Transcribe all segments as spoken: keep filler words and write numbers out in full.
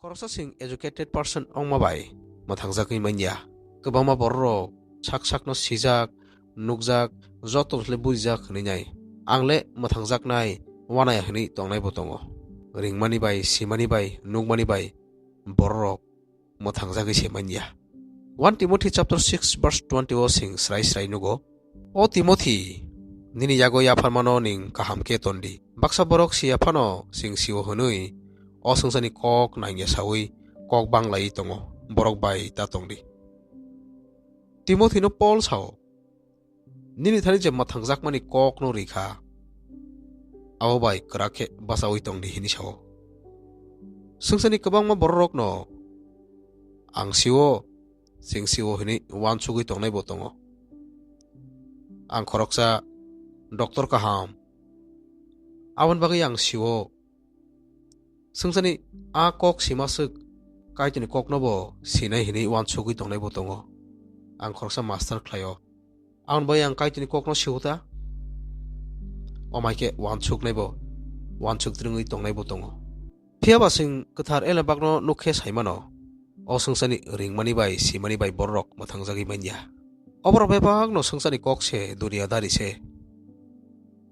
Khoroksa chwng educated person wngma bai mwthangjagwi manya. Kwbangma bororok sak sakno sijak, nukjak, joto le buijak hwnwi nai. Ang le mwthangjaknai, wanaya hwnwi tongnaibo tongo. Ringmani bai, simani bai, nukmani bai bororok mwthangjagwi se manya. One Timothy chapter six verse twenty o chwng srai srai nugo, "O Timothy, nini yago yapharmano ning kaham khe tondi. Baksa borok siya phano chwng sio hwnwi o swngcharni kok nangya saui kok banglaiwi tongo, borok bai ta tongdi." Timothy no Paul sao, "Nini thani je mwthangjakmani kokno rikha, abo bai kwrak khe bachaui tongdi," hwnwi sao. Swngcharni kwbangma bororokno ang sio, chwng sio hwnwi uansugwi tongnaibo tongo. Ang khoroksa doctor kaham, aboni bagwi ang sio. Swngcharni a kok sima swk Kaitorni kokno bo sinai hwnwi uansugwi tongnaibo tongo. Ang khoroksa master khlaio. Aboni bagwi ang Kaitorni kokno sio ta? Omai khe uansuknaibo, uansuk twrwngwi tongnaibo tongo. Phiya ba chwng kwthar Elembakno nuk khe sai mano, o swngcharni ringmani bai, simani bai bororok mwthangjagwi manya. Oborok bebakno swngcharni kok se duniyadari se.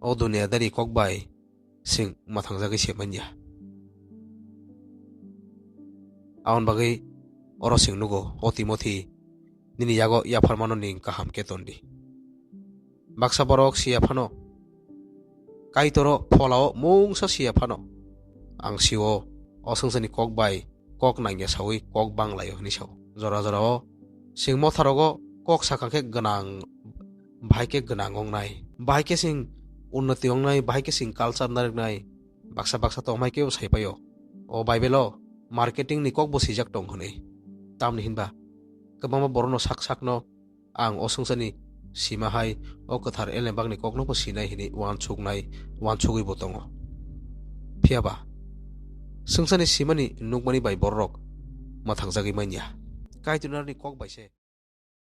O duniyadari kok bai chwng mwthangjagwi se manya. Aboni bagwi oro chwng nugo, "O Timothy, nini yago yapharmano ning kaham khe tondi." Baksa borok siya phano, Kaitoro pholao mungsa siya phano, ang sio, o swngcharni kok bai kok nangya saui kok banglaio hwnwi sao. Jora jorao chwng motharogo kok sakha khe gwnang, bahai khe gwnang wngnai, bahai khe chwng unnoti wngnai, bahai khe chwng culture narwknai, baksa baksa tongmai khe sai paio. O Bible o marketing ni kok bo swijak tong hwnwi. Tamni hinba kwbangma borokno sak sakno ang o swngcharni sima hai o kwthar Elembakni kokno bo sinai hwnwi uansuknai, uansugwi bo tongo. Phiya ba swngcharni simani nukmani bai bororok mwthangjagwi manya. Kaitorni kok bai se.